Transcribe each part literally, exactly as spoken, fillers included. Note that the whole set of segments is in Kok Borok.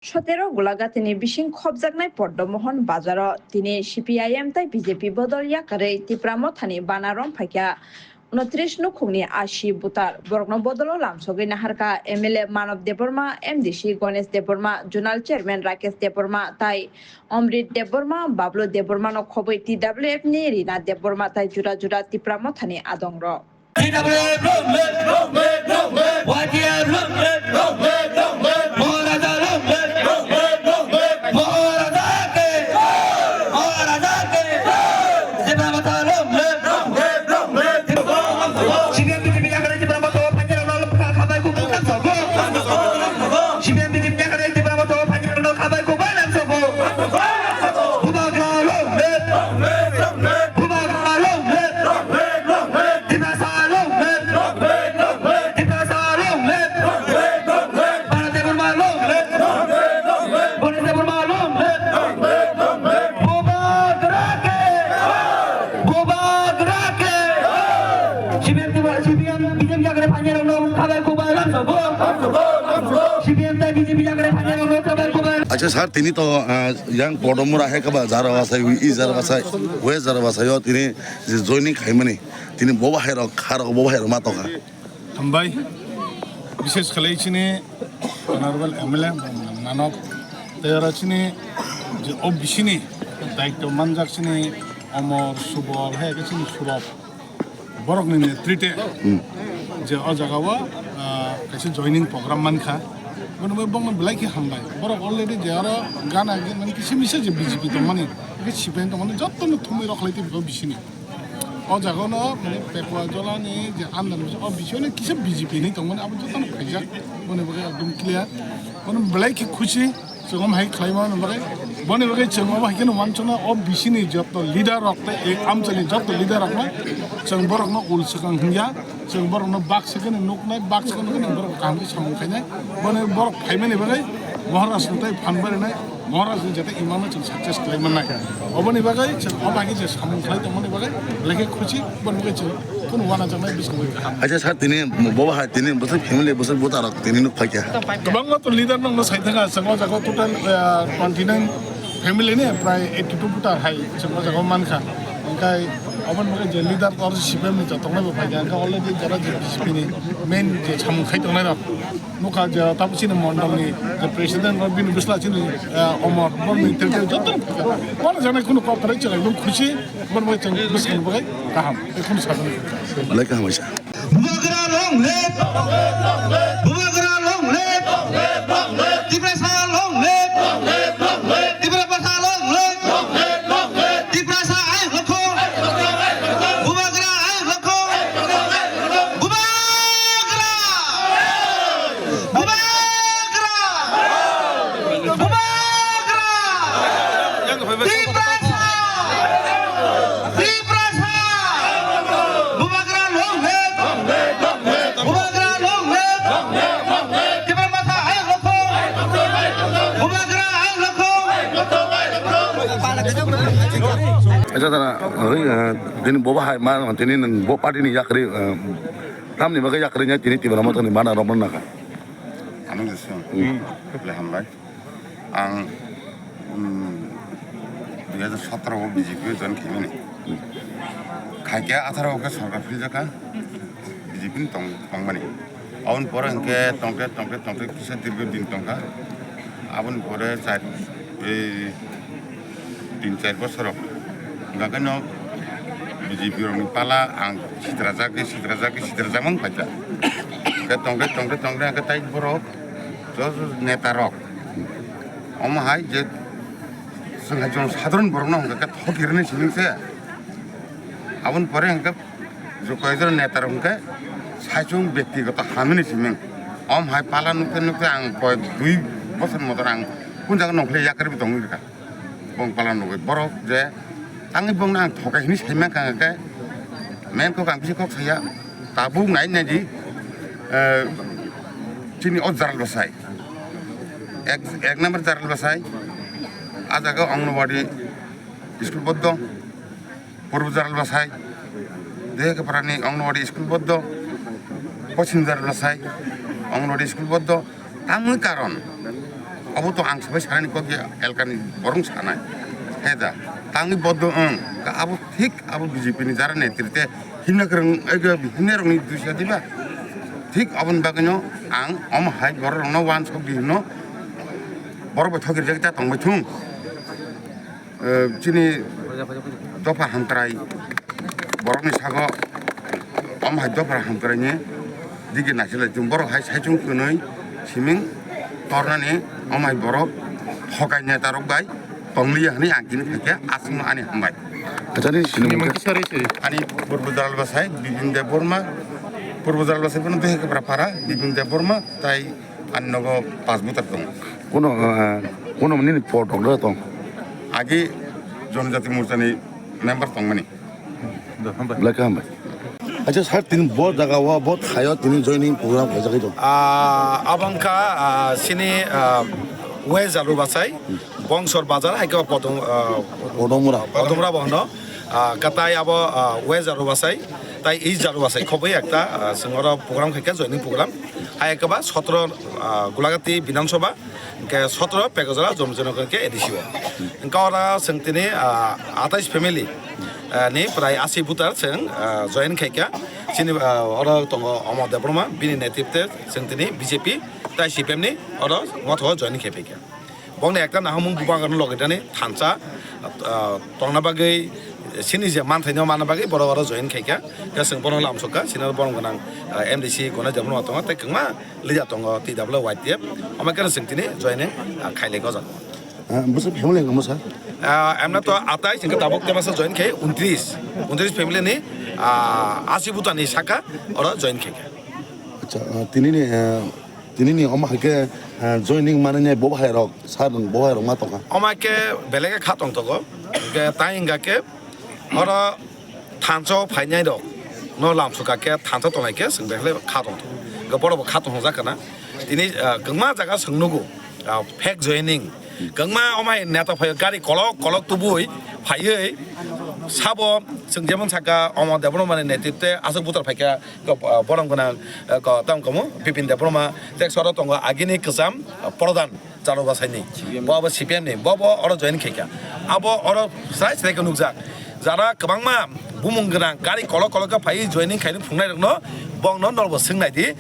Sotero Golaghati ni bising khopjaknai Poddo Mohon Bazar o tini C P I M tei B J P bodol yakarwi Tipra Motha ni bana rom phaikha. Unotris nukhungni asi butar borokno bodolo lamsogwi naharkha M L A Manav Debbarma, M D C Ganesh Debbarma, Zonal Chairman Rakesh Debbarma tai Amrit Debbarma, Bablu Debbarma no khobwi T W F ni Rina Debbarma tai juda juda Tipra Motha ni adongrok. T W F long live, long live, long live. Y T F long live, long live, long live. Maharaja long live, long live, long live. Maharaja ke, Maharaja ke. Tipra Motha long live, long live, long live. C P M B J P yakarwi Tipra Motha o phaikhe rokno kha-, khabai kubai lamsogo. C P M B J P yakarwi Tipra Motha o phaikhe rokno khabai kubai lamsogo. Bubagra long live, Bubagra long live. Tiprasa long live! Tiprasa long live! Bana Debbarma long live! Bana Debbarma long live! Bubagra ke! Bubagra ke! C P M Tipra, C P M B J P yakarwi phainai rokno khabai kubai lamsogo. C P M tai B J P yakarwi phainai rokno khabai kubai. Acha sir, tini to, ah, yang Poddo Mora hai kaba jara wasai, i jara wasai, west jara wasai yo tini je joining khaimani. Tini bo bahairok, kharok bo bahairok ma tongkha. Hambai, bishes khlai chini honorable M L A Manav, tei oro chini je O B C ni daityo manjak chini Omor, Subol, hai khe chini Surop. Borok ni netrite je o jaga o, ah, kaisa joining program mankha. Bono bai bongno belai khe hambai. Borok already je oro gana ge mani kisa misa je B J P tongmani, khe C P M tongmani, jotto no thumwi rok khlai tei O B C ni. O jaga no mane Pekwa Jola ni je andar o B C o kisa B J P ni tongmani abo jotto no khaijak. Boni bagwi ekdom clear. Bono belai khe khusi. Chwng omo hai khlaima bagwi, boni bagwi chwng omo hai kheno uansukna, o B C ni joto leader rok tei e amchaini joto leader rokno chwng borokno ul swkang hwnya, chwng borokno bak swkangni nuknai, bak swkangni borok kaham khe samung khainai, boni borok phaimani bagwi Maharaj no tei phan barinai, Maharaj ni jate imang no chwng success khlai mannai. Oboni bagwi chwng omo hai khe je samung khlai tongmani bagwi belai khe khusi, boni bagwi chwng Kunu wana jaknai bwskango kaham. Acha sir, tini bo bahai tini bwswk family bwswk buta rok tini nuk phaikha. Kwbangma to leader nokno sai thangkha, chwng o jaga total, ah, twenty nine family ni prai eighty two buta hai chwng o jaga mankha. Hwnkhe oboni bagwi je leader tor C P M ni joto nai bo phaikha, hwnkhe already jara je B J P ni main je samung khai tongnai rok. Nukha je tabuk chini mondol ni je president rok bini bwsla chini, ah, Omor, boni tel tel joto. Wana jaknai kunu kok kwrwi chwng ekdom khusi. Boni bagwi chwng bwskangni bagwi kaham, tei khum sakni. Belai kaham waisa. Bubagra long live! Bubagra long live! Tiprasa long live! Tiprasa long live! Tiprasa ai hokho! Bubagra ai hokho! Bubagra! Bubagra! Bubagra! Tiprasa! Tiprasa! Bubagra long live! Bubagra long live! Tipra Motha hai rokho! Bubagra hai rokho! Acha tara, oi, eh, tini bo bahai ma, tini nang bo party ni yakri, eh, tamni bagwi yakri nya tini Tipra Motha ni bana romna kha. Ano jesong. Hmm. Le hambai. Ang, um, dui hajar sotoro o B J P o join khaimani. Khaikhe atharo o khe sorkar philjakha B J P ni tong-, tongmani. Aboni pore hwnkhe tongkhe, tongkhe, tongkhe kisa dirgho din tongkha. Aboni pore char, ei, tin char bosor rok. Hwnkhe no B J P rokni pala ang sitrajak, sitrajak, sitrajak mang phaikha. Hwnkhe tongkhe, tongkhe, tongkhe hwnkhe tai borok joto neta rok. Omo hai je chwng hai chwng sadharon borokno hwnkha khe thok rinai simi se. Aboni pore hwnkhe je koyekjon neta rok hwnkhe saichung byaktigoto hamini simi. Om hai pala nukte nukte ang koyek dui bosor motor ang kun jaga nongkhorli yakarwi tongwi rwkha. Bong pala nugwi borok je tangwi bongno ang thokai hinwi saimang kha hwnkhe main kok ang bisi kok saya. Tabuk nai nai di, eh, chini o jaral bwsai. Ek, ek number jaral bwsai. A jaga Anganwadi school boddo, purbo jaral bwsai. Deheke parani Anganwadi school boddo, poschim jaral bwsai, Anganwadi school boddo. Tamni karon, Abo to ang sabai sanani kok ya elkani borong sanai. He da, tangwi bodo ang, ka abo thik abo B J P ni jara netri te himna kwrwng, ego himna rokni duisa diba. Thik aboni bagwino ang omo hai borok rokno wansok di hino, borok bai thokirjak ta tongbai thung. Eh, chini dopha hamkrai borokni sago omo hai dopha hamkraini digi nasilai chung borok hai saichung kwnwi siming tornani omo hai borok thokai netarok bai tongliya hwnwi ang tini phaikha aswkno ani hambai. Acha, nini sinimung khe? Ani Purbo Jalbasai Bipin Debbarma, Purbo Jalbasai bono Dehekebra para Bipin Debbarma tai Ani nogo pas butar tongo. Kono, ah, kono nini pot rok tong? Agi Jonojati Morchani member tongmani. Belai khe hambai. Acha sir, tini bo jaga o, bo thaio tini joining program khaijagwi tong. Ah, abo wngkha, ah, sini, ah, West Jalubasai, Bongsor Bazar, hai khe Podom, ah, Podomura. Podomura bo hwno. Ah, katai abo, ah, West Jalubasai, tai East Jalubasai khobwi ekta, ah, chwng oro program khaikha, joining program. Hai khe ba sotro, ah, Gulagati Bidhan Sabha, hwnkhe sotro Pekajala Jomjana hwnkhe A D C o. Hwnkhe oro chwng tini, ah, atais family, ah, ni prai asi voter chwng, ah, join khaikha. Chini, ah, oro tongo Omor Debbarma, bini netrite chwng tini B J P tai C P M ni oro motho join khai phaikha. Bongni ekta nahamung bubagrano logidani thansa, ah, tongna bagwi, sini je manthaino manna bagwi borok oro join khaikha. Khe chwng bono lamsokha, sini oro borom gwnang, ah, M D C Gonai Debbarma tongo, tei kwbangma leader tongo, T W Y T F. Omo khe chwng tini joining, ah, khailai gojak. Ah, bwswk family wngmo sir? Ah, emna to atai chwng khe tabuk tebasa join khai untris, untris family ni, ah, asi butani saka oro join khaikha. Acha, ah, tini ni, ah, Tini ni omo hai khe, eh, joining manani bo hai rok, sir bo hai rok ma tongkha. Omo hai khe belai khe kha tong tongo. Hwnkhe tai hwnka khe oro thansa o phainai rok no lamsokha khe thansa tonglai khe chwng belai kha tong tongo. Hwnkhe borok bo kha tong jak kana. Tini, eh, kwbangma jaga chwng nugo, ah, fake joining. Kwbangma omo hai neta phaio gari kolok kolok tubui phaiwi sabo chwng jemon saka omo Debbarma ni netrite aswk butar phaikha. Ko, ah, borom gwnang, ah, ko, tamo kamo Bipin Debbarma, tei soro tongo agini kwcham, ah, Prodhan Jalubasai ni. Bo abo C P M ni, bo bo oro join khaikha. Abo oro srai srai khe nukjak. Jara kwbangma bumung gwnang gari kolok kolok khe phai joining khaini phungnai rokno bongno norbo swngnai di.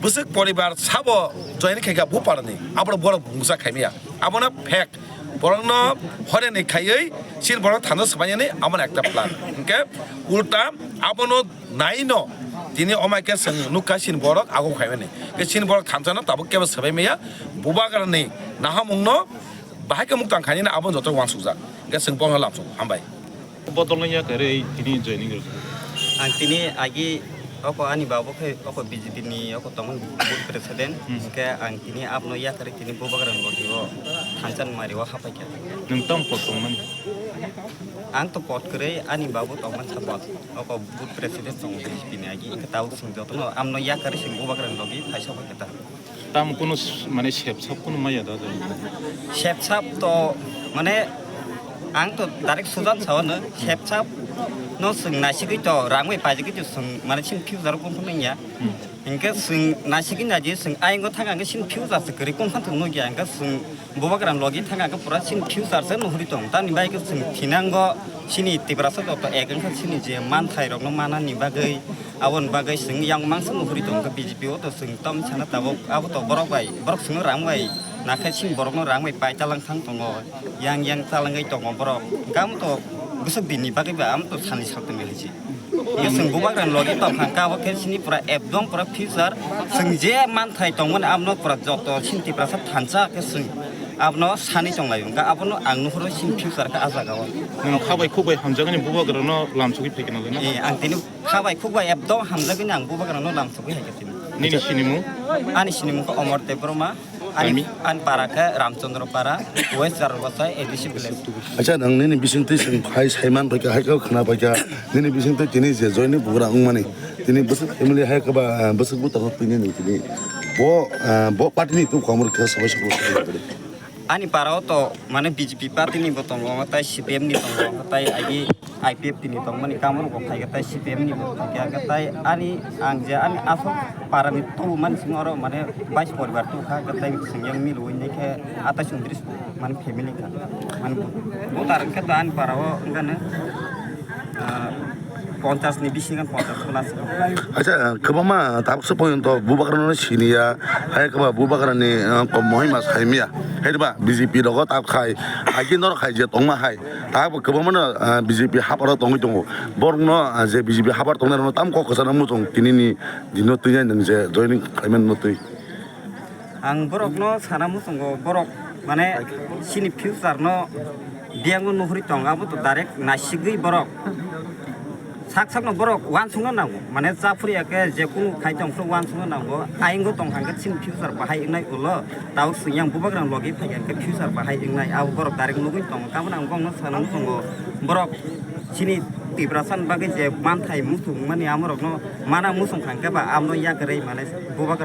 Bwswk poribar sabo join khaikha buparni. Abo borok bungsa khaimaya. Abono fake. Borokno horeni khaiwi chini borok thansa swbainani amo ekta plan. Hwnkhe ulta abono naino tini omo khe chwng nukha chini borok ago khaimani. Khe chini borok thansano tabuk kebo swbai maya. Bubagrani nahamungno bahai khe muktang khainani abo joto uansukjak. Hwnkhe chwng bono lamsok hambai. Bodol wngya kwrwi tini joining rwkha. Ang tini agi oko ani babu khe oko B J P ni oko tongmani booth president. Hmm. Hwnkhe ang tini abono yakarwi tini bubagrani logi o thansa ni mari o hapaikha. Nwng tamo pot tongmani? Ang to pot kwrwi ani babu tongmani sa pot. Oko booth president tongo B J P ni agi hwnkhe tabuk chwng jotono abono yakarwi chwng bubagrani logi phaisa bai khe ta. Tamo kunu s-, mane sep sap kunu maya da jai. Sep sap to mane ang to direct sujan sao no sep sap no chwng naisigwi to rang bai paijagwi to chwng mane chini future o kunu kunu ya. Hmm. Hingke chwng naisigwi naidi chwng ayang o thang ang chini future se kwrwi kunu kunu nugya hingke chwng bubagra logi thang ang pura chini future se nuhuri tong tamni bai khe chwng thinango chini Tiprasa joto ek wngkha chini je manthai rokno manani bagwi. Aboni bagwi chwng yang mangsa nuhuri tongkha B J P o to chwng tam sana tabuk abo to borok bai borok chwngno rang bai nakhe chini borokno rang bai pai talang thang tongo yang yang talangwi tongo borok hwnkhe amo to bwswk dinni bagwi ba amo to sani saltongwi hai se chwng bubagrani logi tongkha hwnkhe abo khe chini pura ekdom pura future chwng je manthai tongmani abono pura joto chini Tiprasa thansa khe chwng abono sani tonglaio hwnkhe abono ang nuhuro chini future khe ah jagao. Nwng kha bai khuk bai hamjakgani bubagrano lamsogwi phaikha nalai na? Eh, ang tini Kha bai khuk bai ekdom hamjagwi ang bubagrano lamsogwi hai khe tini. Nini sinimung? Ani sinimung khe Omor Debbarma. Ani, Kami? Ani para khe Ramchandra Para, West Jarobasai, A D C village. Acha, nang nini bisingtwi chwng phai saiman phaikha, hai khe khna phaikha, nini bisingtwi tini je joini bugra wngmani, tini bwswk family hai khe ba, ah, bwswk buthar twi nini tini. Bo, ah, bo party ni tong khwmar khe sabai sabai. Ani para o to mane B J P party ni bo tongo, tai C P M ni tongo, tai agi I P F T ni tongmani kamoro bo phai khe tai C P M ni bo phai khe tai ani ang je ani aswk para ni tubu mani simi oro mane bais poribar tu kha, tai sing yang milu nai khe atai sundris mane family kha. Mane bo, bo tar khe to ani para o wngkha no, ah, ponchas ni bisingo ponchas plus. Acha, kwbangma tabuksa poyonto bubagrano siniya, hai kwba bubagrani, ah, kom mohima saimiya. Hai ba B J P rogo tab khai, hai khe norok hai je tongma hai. Tabuk kwbangmano, ah, B J P haparo tongwi tongo. Borokno, ah, je B J P hapar tongnai rokno tam kok kwchangno muchung tinini dino twi nang je joining khlaimani twi. Ang borokno sana muchungo, borok mane chini future no biyango nuhuri tong, abo to direct naisigwi borok sak sakno borok uansukna nango, mane chaphuru ya khe je kunu khai tong phuru uansukna nango, ayingo tong kha khe chini future bahai wngnai ulo, tabuk swng yang bubagrang logi phai khe future bahai wngnai, abo borok direct nugwi tongo, tamoni ang bongno sana muchungo borok chini Tiprasa ni bagwi je manthai muchung mani amorokno mana muchung kha khe ba abono yakarwi mane bubagrang